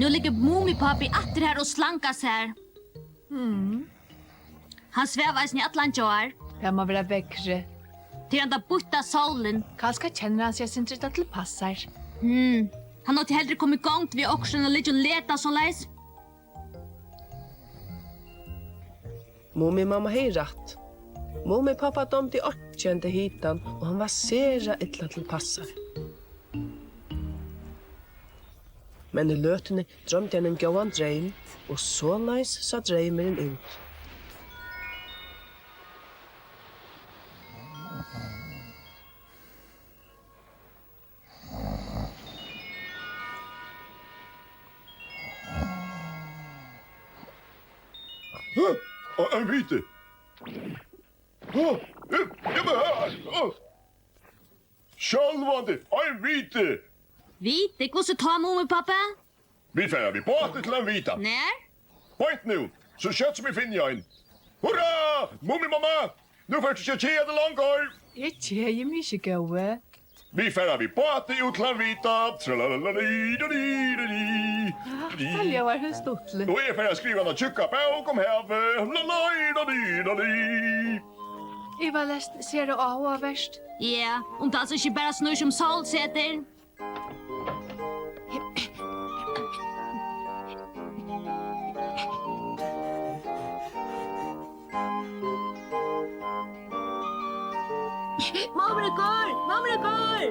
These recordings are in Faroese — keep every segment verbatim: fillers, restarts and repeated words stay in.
Nú liggur Mumipápi aftur har og slangar sær. Hmm. Hann svav eisini allan gjár. Tað má vera veðrið. Tað er handa býtta sólin. Kanska kennir hann seg eitt sindur illa til passar. Hmm. Hann átti heldur koma í gongd við okkurt enn at liggja og leta soleiðis. Mumimamma hevði rætt. Mumipápa dámdi einki henda hitan, og hann var sera illa til passar. Men í løtuni droymdi hann ein góðan dreym, og soleiðis sá dreymurin út. Ein viti. Sjálvandi, ein viti. Viti, hvussu tá, Mumipápi? Vit fara við báti til ein vita. Nær? Beint nú, so skjótt sum vit finna ein. Hurra! Mumimamma, nú fert tú ikki at keða teg longur. Eg keði meg ikki, góði. Vit fara við báti út til ein vita. Tralalalalalí. Ah, tað ljóðar stuttligt. Og eg fari at skriva eina tjúkka bók um havið. Lalalalalí. Ivaleyst sera áhugavert. Ja, um tað altso ikki bara snýr seg um sólsetur. Mumrikur! Mumrikur!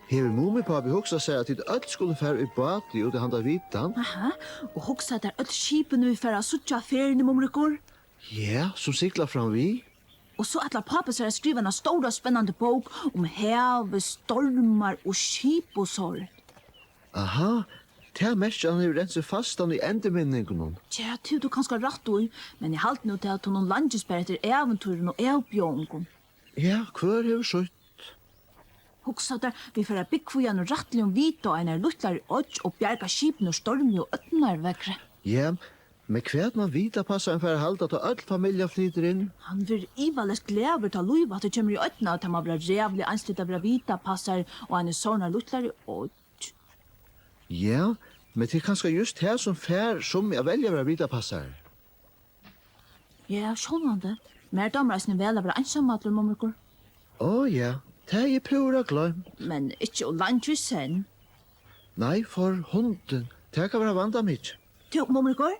Hevur Mumipápi hugsað sær, at tit øll skulu fara í báti út í handa vitan? Aha, og hugsað tær øll skipini, vit fara at síggja á ferðini, Mumrikur? Ja, sum sigla fram við. Og so ætlar pápi sær at skriva eina stóra, spennandi bók um havið, stormar og skip og so. Aha, tað merkir, at hann hevur rent seg fastan í endurminningunum. Tja, tað hevur tú kanska rætt í, men eg haldi nú, tað, at honum leingist bara eftir ævintýrum og avbjóðingum. Ja, hvør hevur sítt. Hugsa tær, vit fara at búgva í einum rættiligum vita á einari lítlari oyggj og bjarga skipini úr stormi og ódnarveðri. Ja, men hvat man vitapassarin fara at halda, tá øll familjan flytur inn? Hann verður ivaleyst glaður, tá lív aftur kemur í oynna, og tað má vera ræðuliga einsligt at vera vitapassari á eini sovorðnari lítlari oyggj. Ja, men tað er kanska júst tað, sum fær summi at velja at vera vitapassarar. Ja, sjálvandi. Mær dámar eisini væl at vera einsamallur, Mumrikur. Ó ja, tað er púra gloymt. Men ikki ov leingi í senn. Nei, for hundin. Tað kann vera vandamikið. Tú, Mumrikur,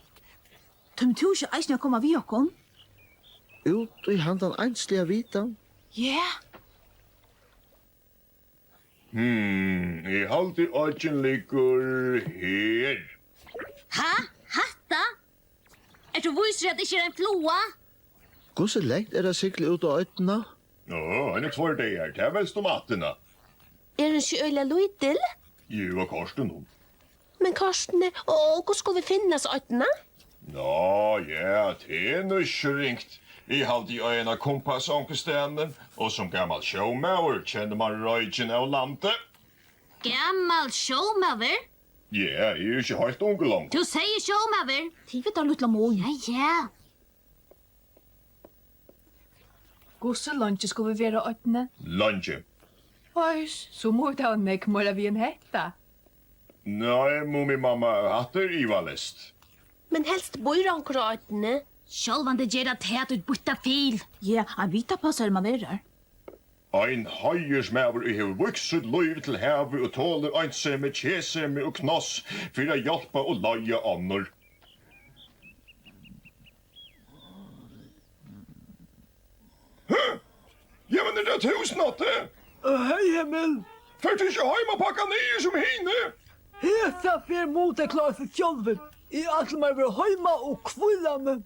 tímir tú ikki eisini at koma við okkum? Út í handan einsliga vitan? Ja. Hmm, eg haldi, oyggin liggur her. Ha? Hatta? Ert tú vísur, at tað ikki er ein fluga? Hvussu langt er at sigla út á oynna? Ó, eini tveir dagar, tað veldst um ættina. Er hon ikki øgiliga lítil? Jú, á kortinum. Men kortini, og, og hvussu skulu vit finna hasa oynna? Ná, ja, tað er nú ikki so ringt. Eg haldi, eg eigi eina kumpass onkustaðni, og sum gamal sjómaður kennir man reikin av landi. Gamal sjómaður? Ja, eg eri ikki heilt ungur longur. Tú segði sjómaður. Tit vita lítla mun. Ja, ja. Hvussu leingi skulu vit vera á oynni? Leingi. Oys, so mugu vit hava nógv meira við enn hetta. Nei, Mumimamma, hatta er ivaleyst. Men helst býr onkur á oynni. Sjálvandi ger tað tað, títt býtta fil. Ja, ein vitapassari man vera har. Ein heiðursmaður, ið hevur vígt sítt lív til havið og tolir einsemi, keðsemi og knoss fyri at hjálpa og leiða onnur. Hæ? Jamen, er tað tú, Snotti? Hey, Emil. Fert tú ikki heim at pakka niður sum hini? Hesa ferð mugu tey klára seg sjálvir. Eg ætli mær at vera heima og hvíla meg.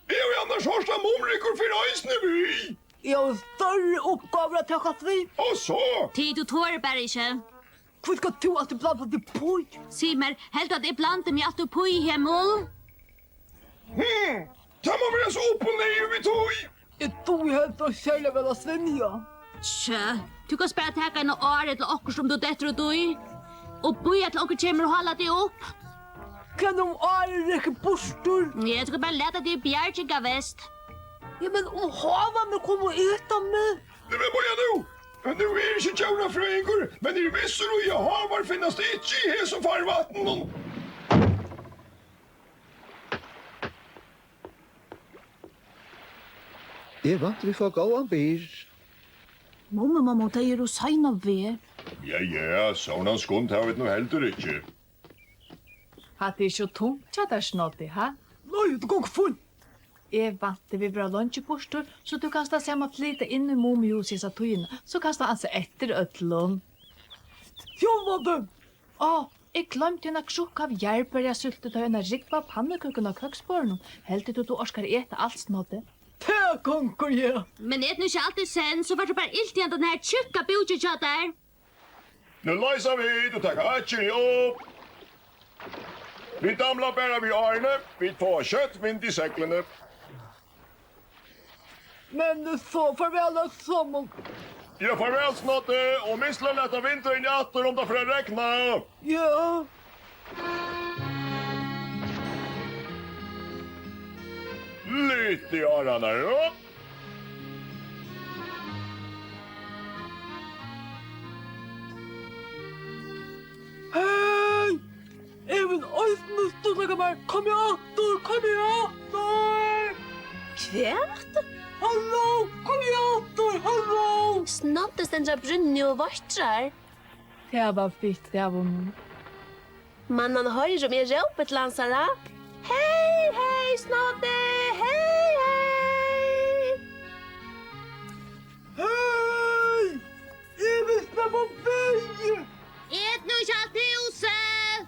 Eg havi annars hoyrt, at Mumrikur fer eisini við. Eg havi størri uppgávur at takast við. Og so? Tí tú torir bara ikki. Hví skalt tú altíð blanda teg uppí? Sig mær, heldur tú, at eg blandi meg altíð uppí, Emil? Hm, tað má vera so upp og niður við tí. Eg dugi heldur ikki serliga væl at svimja. Tjø, tú kanst bara taka eina ár ella okkurt, um tú dettur útí. Og bíða til onkur kemur og hálar teg upp. Hvat um árið rýkur burtur? Ja, tú kanst bara lata teg í bjargingavest. Ja, men um hávarnir koma og eta meg? Tú verður bíða nú. Men nú eri eg ikki djórafrøðingur, men eg eri vissur í, at hávar finnast ikki í hesum farvatninum. Eg vænti, vit fáa góðan byr. Mummimamma, tey eru sein á veg. Ja, ja, sovorðnan skund hava vit nú heldur ikki. Hatta er so tungt hjá tær, Snoddi, ha? Nei, tað gongur fínt. Eg vænti, vit verða leingi burtur, so tú kanst tað sama flyta inn í Mumihúsið hesa tíðina, so kanst tú ansa eftir øllum. Sjálvandi. Á, eg gloymdi eina krukku av jarðberjasúltutoy og eina rúgvu av pannukøkum á køksborðinum. Heldur tú, tú orkar eta alt, Snoddi? Tað gongur, ja. Men et nú ikki alt í senn, so fært tú bara ilt í handan har tjúkka búkin hjá tær. Nú loysa vit og taka akkerið upp. Vit damla bara við árini, vit fáa skjótt vind í seglini. Men so farvæl at saman. Ja, farvæl, Snoddi, og minst til at lata vindin aftur, um tað fer at regna. Ja. Lítið áðrenn er upp. Hey! Eg vil eisini stuttleika mær. Kom aftur, kom aftur! Hvat? Halló, kom aftur, halló! Snoddi stendur á brúnni og veitrar. Tað var fitt av honum. Man hann hoyra, um eg rópi til hansara? Hey, hey, Snoddi, hey, hey! Hey! Eg vil sleppa veg! Et nú ikki alt húsið!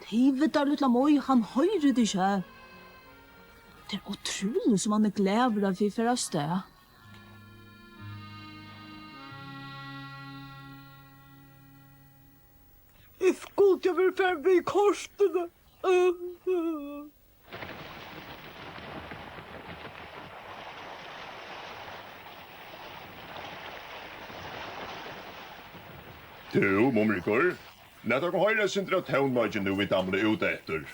Tey vita, lítla Mý, hann hoyrir teg ikki. Tað er ótrúligt, sum hann er glaður at vit fara avstað. Eg skuldi havt verið farin við kortini. Tú, Mumrikur, lat okkum hoyra eitt sindur av tónleiki, nú vit damla út eftir.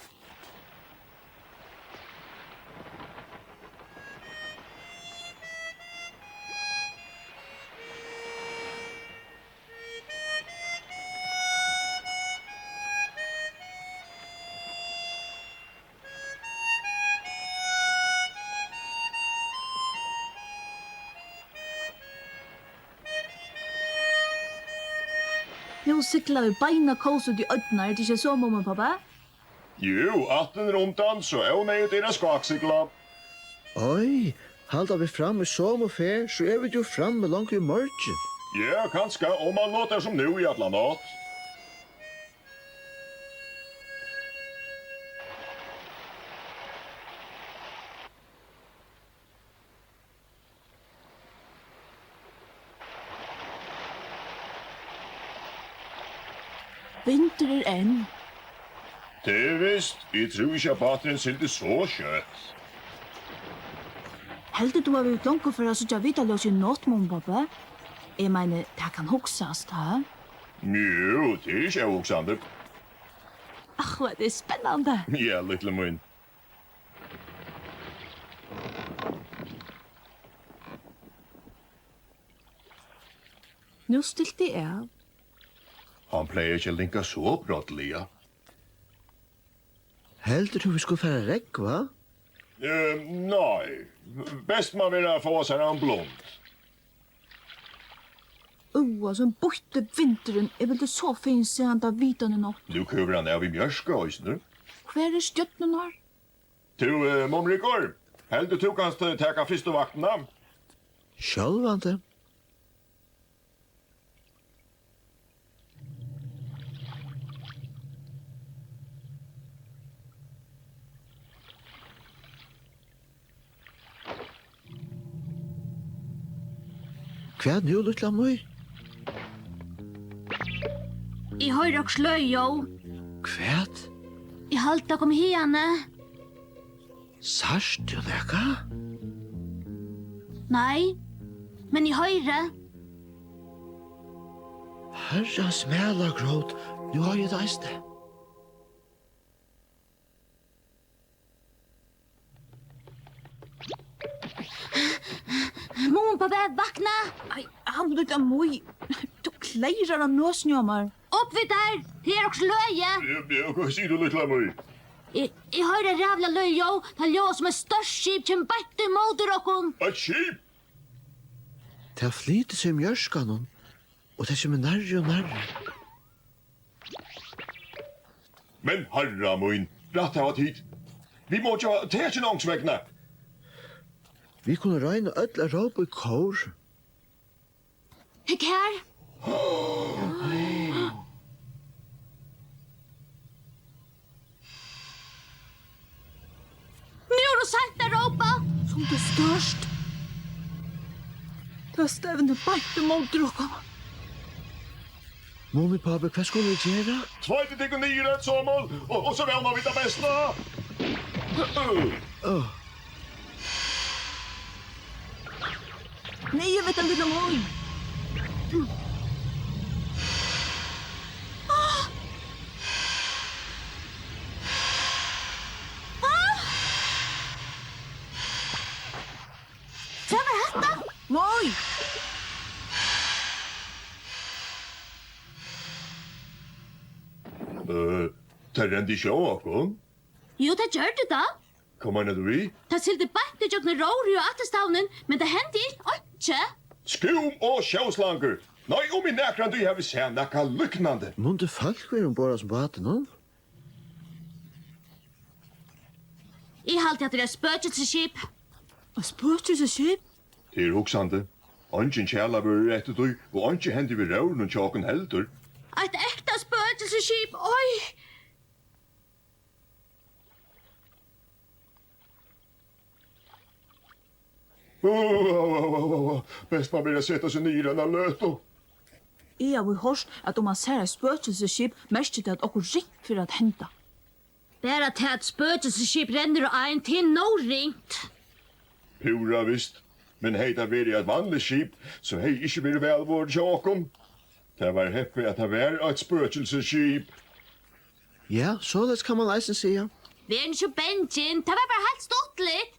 Nú sigla vit beina kós út í oynna, er tað ikki so, mamma og pápi? Jú, ættin er undan, so óneyðugt er at skáksigla. Oj, halda vit fram í somu ferð, so eru vit jú frammi longu í morgin. Ja, kanska, um man notar sum nú í alla nátt. Vindur er enn. Tað er vist. Eg trúði ikki, at báturin sigldi so skjótt. Heldur tú, at vit longu fara at síggja vitaljós í nátt, mamma og pápi? Eg meini, tað kann hugsast, ha? Jú, tað er ikki óhugsandi. Ach, hvat er spennandi. Ja, lítli mín. Nú stilti eg av. Hann plagar ikki at linka so brádliga. Heldur tú, vit skulu fara at rógva? Eh, nei. Best man vera at fáa sær ein blund. Áh, so ein býtti vindurin. Eg vildi so fegin sæð handa vitan í nátt. Nú kóvir hann av í mjørka eisini. Hvar eru stjørnurnar? Tú, eh, Mumrikur, heldur tú kanst, eh, taka fyrstu vaktina? Sjálvandi. Hvat nú, lítla mín? Eg hoyri okkurt løgið ljóð. Hvat? Eg haldi, tað kom hiðani. Sært tú nakað? Nei, men eg hoyri. Harrans mælargrót, nú hoyri eg tað eisini. Hon bara vakna. Ei, hann lítla Mý. Tú kleyrar á nøsini á mær. Upp við tær. Tað er okkurt løgið. Ja, ja, hvat sigur tú, lítla Mý? Eg, eg hoyri ræðuliga løgið ljóð. Tað ljóðar sum eitt stórt skip kemur beint ímóti okkum. Eitt skip? Tað flytur seg í mjørkanum, og tað kemur nærri og nærri. Men harra mín, rætt hava tit. Vit mugu geva tekin ongs vegna. Vit kunnu royna øll at rópa í kór. Hygg her. Nú er ov seint at rópa. Sum tað er stórt. Tað stevnir beint ímóti okkum. Mumipápi, hvat skulu vit gera? Tveitið tykkum niður, øll somul, og, og so vóna vit tað besta. Áh. Niður við tað, lítla Mý. Hvat var hatta? Mý! Øh, tað rendi ikki á okkum. Jú, tað gjørdi tað. Hvat meinar tú við? Tað sigldi beint ígjøgnum róðrið og afturstavnin, men tað hendi ikki einki. Skúm og sjóslangur! Nei, um eg nakrantíð havi sæð nakað líknandi. Mundu fólk vera umborð á hasum bátinum? Eg haldi, at tað er eitt spøkilsisskip. Eitt spøkilsisskip? Tað er hugsandi. Eingin kjalarvørður eftir tí, og einki hendi við róðrinum hjá okkum heldur. Eitt ekta spøkilsisskip, oj! Ó, ó, ó, ó, ó, ó. Best man bara setir seg niður eina løtu. Eg havi hoyrt, at um man sær eitt spøkilsisskip, merkir tað, at okkurt ringt fer at henda. Bara tað, at spøkilsisskip rennur á ein, tað er nóg ringt. Púra vist. Men hevði tað verið eitt vanligt skip, so hevði ikki verið væl vorðið hjá okkum. Tað var heppið, at tað var eitt spøkilsisskip. Ja, soleiðis kann man eisini siga. Ver nú ikki so bangin, tað var bara heilt stuttligt.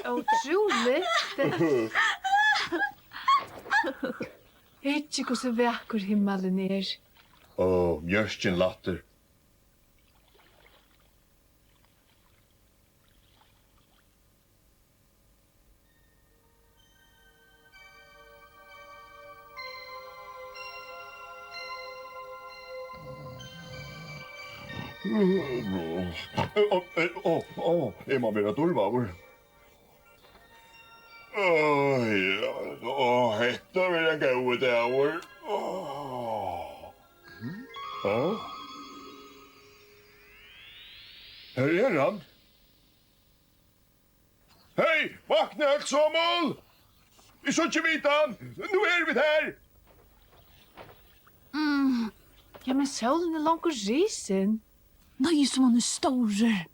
Ótrúligt. Hyggið, hvussu vakur himmalin er. Ó, mjørkin lættir. Ó, ó, ó, ó, eg má vera durvaður. Ó, ja. Ó, hetta verður ein góður dagur. Ó. Ó. Her er hann. Hey, vakna øll somul! Eg síggi vitan. Nú eru vit her. Mm. Ja, men sólin er longu risin. Nei, sum hann er stórur.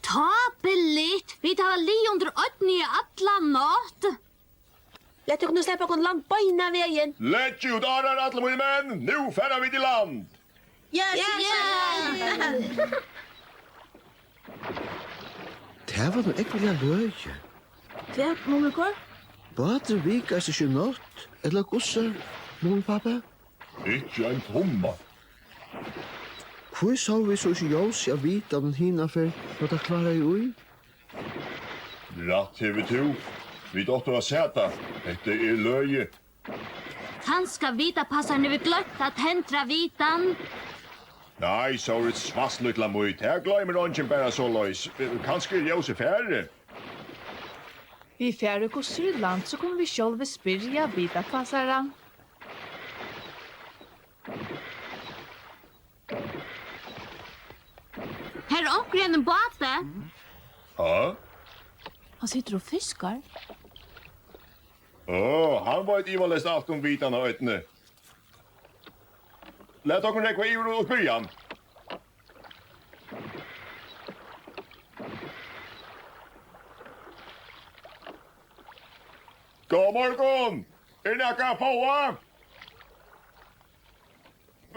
Tápuligt! Vit hava ligið undir oynni í alla nátt. Lat okkum nú sleppa okkum í land beinanvegin. Leggið út árar, allir mínir menn. Nú fara vit í land. Ja, ja, ja. Tað var nú ógvuliga løgið. Hvat, Mumikál? Báturin vikaðist ikki í nátt, ella hvussu, Mumipápi? Ikki ein tumma. Hví sóu vit so ikki ljósið á vitanum hinaferð, tá tað kláraði í? Rætt hevur tú. Vit áttu at sæð tað. Hetta er løgið. Kanska vitapassarin hevur gloymt at tendra vitan. Nei, sorry, svass, lítla Mý. Tað gloymir eingin bara soleiðis. Kanska er ljósið farið. Vit fara í Gussur í land, so kunnu vit sjálvi spyrja vitapassaran. Her er onkur í einum báti. Ha? Hann situr og fiskar. Ó, hann veit ivaleyst alt um vitan á oynni. Lat okkum rógva yvir og spyrja hann. Góðan morgun! Er nakað at fáa?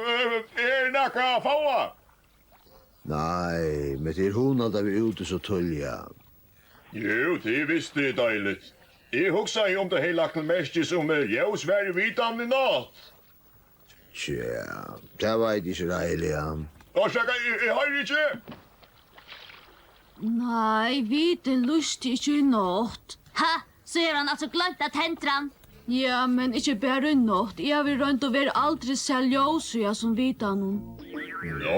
Eh, er nakað at fáa? Nei, men tað er hugnaligt at vera úti so tíðliga. Jú, tað er vist, tað er deiligt. Eg hugsaði, um tað hevði lagt til merkis, um, eh, ljós var í vitanum í nátt. Tja, tað veit eg ikki reiðiliga. Orsaka, eg, eg hoyri ikki. Nei, vitin lýsti ikki í nátt. Ha, so hevur hann altso gloymt at tendra hann. Ja, men ikki bara í nátt. Eg havi roynt og verið aldri sæð ljós í hasum vitanum. Nå,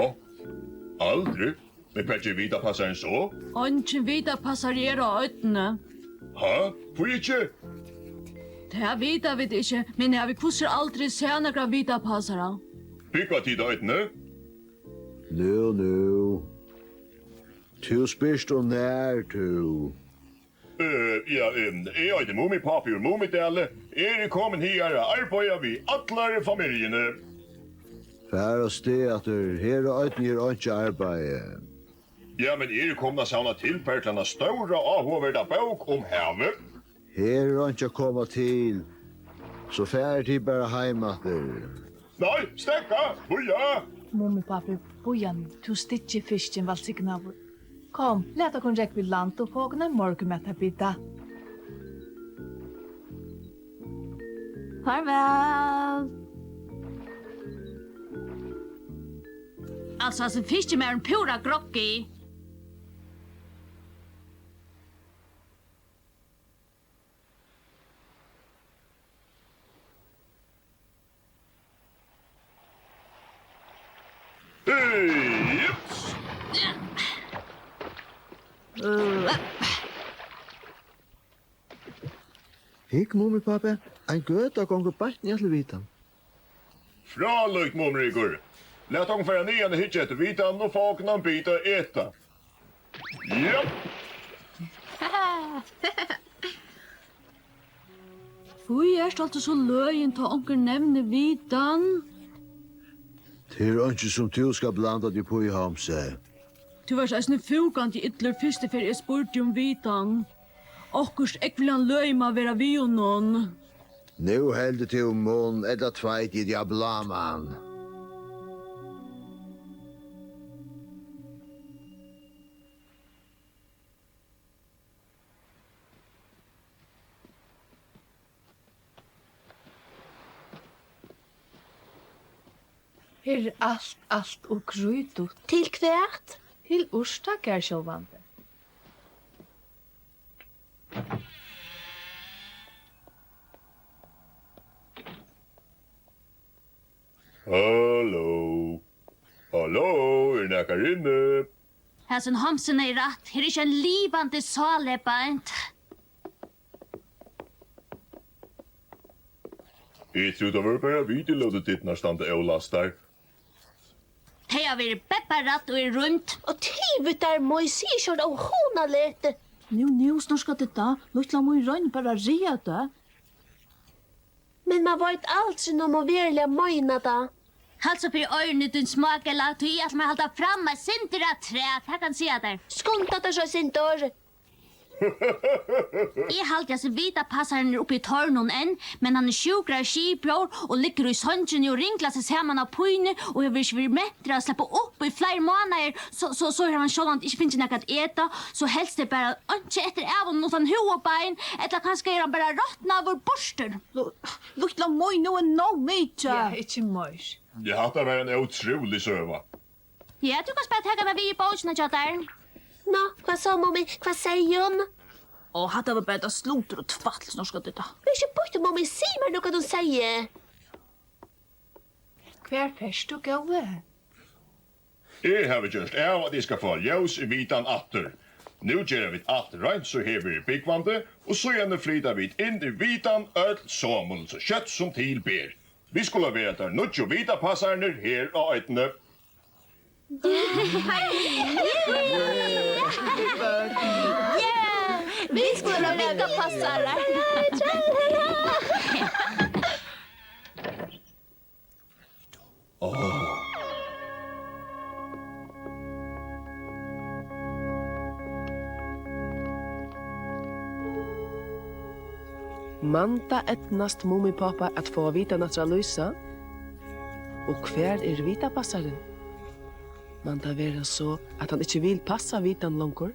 aldri? Men hvat ger vitapassarin so? Eingin vitapassari er á oynni. Ha? Hví ikki? Tað vita vit ikki, men eg havi hvussu er aldri sæð nakran vitapassara. Búgva tit á oynni? Nú, nú. Tú spyrst um nær tú. Eh, ja, em, eg eiti Mumipápi úr Mumidali. Eg eri komin higar at arbeiða við allari familjuni. Far av stað aftur. Her á oynni er einki arbeiði. Ja, men eg eri komin at savna tilfar til eina stóra, áhugaverda bók um havið. Her er einki at koma til, so farið tit bara heim aftur. Nei, steðga, bíða! Mumipápi, bíða nú, tú styggir fiskin, vælsignaður. Kom, lat okkum rógva í land og fáa okkum ein morgunmat at bita. Farvæl. Altso, hasin fiskimaðurin púra groggy. Hey, jeps. Hygg, Mumipápi, ein gøta gongur beint niðan til vitan. Frálíkt, Mumrikur. Lat okkum fara niðan og hyggja eftir vitanum og fáa okkum ein bita at eta. Ja. Hví ert tú altíð so løgin, tá onkur nevnir vitan? Tað er einki, sum tú skalt blanda teg upp í, Hamse. Tú vart eisini fúkandi illur, fyrstu ferð eg spurdi um vitan. Okkurt ógvuliga løgið má vera við honum. Nú heldur tú munn, ella tveit eg teg á bláman. Her er alt, alt ov krítugt. Til hvat? Til urtagarð sjálvandi. Halló? Halló, er nakar inni? Hasin Hamsin hevði rætt. Her er ikki ein livandi sál, er beint. Eg trúði, tað vóru bara vit, ið lótu dyrnar standa ólæstar. Tey hava verið bebbarædd og er rýmd. Og tivið tær, Mý, sig ikki okkurt óhugnaligt. Nú, nú, Snorkadidda, lítla Mý, royn bara at ræða teg. Men man veit aldri, nú má veruliga meina tað. Halt so fyri oyruni, tín smágella, tí eg ætli mær at halda fram eitt sindur afturat, tað kann eg siga tær. Skunda tær so eitt sindur. Eg haldi, at vitapassarin er uppi í torninum enn, men hann er sjúkur av skipbrók og liggur í songini og ringlar seg saman av pínu og hevur ikki verið mentur at sleppa upp í fleiri mánaðir, so, so, so hevur hann sjálvandi ikki fingið nakað at eta, so helst er bara einki eftir av honum uttan húð og bein, ella kanska er hann bara rotnaður burtur. Lítla Mý, nú er nóg mikið. Ja, ikki meir. Ja, hatta var ein ótrúlig søga. Ja, tú kanst bara taka hana við í bókina hjá tær. Ná, hvat so, Mummi? Hvat segði hon? Ó, hatta var bara tað slutur og tvætl, Snorkadidda. Men ikki býtt, Mummi, sig mær nú, hvat hon segði. Hvar fert tú, góði? Eg havi gjørt av, at eg skal fáa ljós í vitan aftur. Nú gera vit alt reint, so her verður búgvandi, og síðani flyta vit inn í vitan øll somul, so skjótt sum til ber. Vit skulu vera teir nýggju vitapassararnir her á oynni. Yeah! Vit skulu vera vitapassararnir. Man tað eydnast Mumipápa at fáa vitan aftur at lýsa? Og hvar er vitapassarin? Man tað vera so, at hann ikki vil passa vitan longur?